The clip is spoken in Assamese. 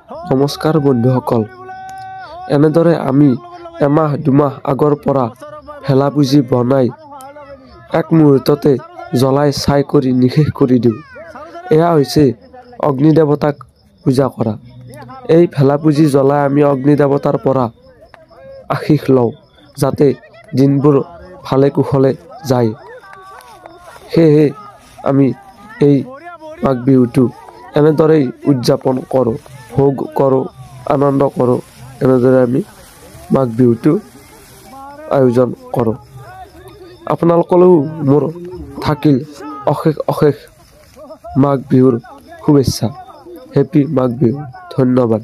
নমস্কাৰ বন্ধুসকল। এনেদৰে আমি এমাহ দুমাহ আগৰ পৰা ভেলাপুঁজি বনাই এক মুহূৰ্ততে জ্বলাই ছাই কৰি নিঃশেষ কৰি দিওঁ। এয়া হৈছে অগ্নি দেৱতাক পূজা কৰা। এই ভেলাপুঁজি জ্বলাই আমি অগ্নি দেৱতাৰ পৰা আশীষ লওঁ, যাতে দিনবোৰ ভালে কুশলে যায়। সেয়েহে আমি এই মাঘ বিহুটো এনেদৰেই উদযাপন কৰোঁ, ভোগ কৰোঁ, আনন্দ কৰোঁ। এনেদৰে আমি মাঘ বিহুটো আয়োজন কৰোঁ। আপোনালোকলৈও মোৰ থাকিল অশেষ অশেষ মাঘ বিহুৰ শুভেচ্ছা। হেপী মাঘ বিহু। ধন্যবাদ।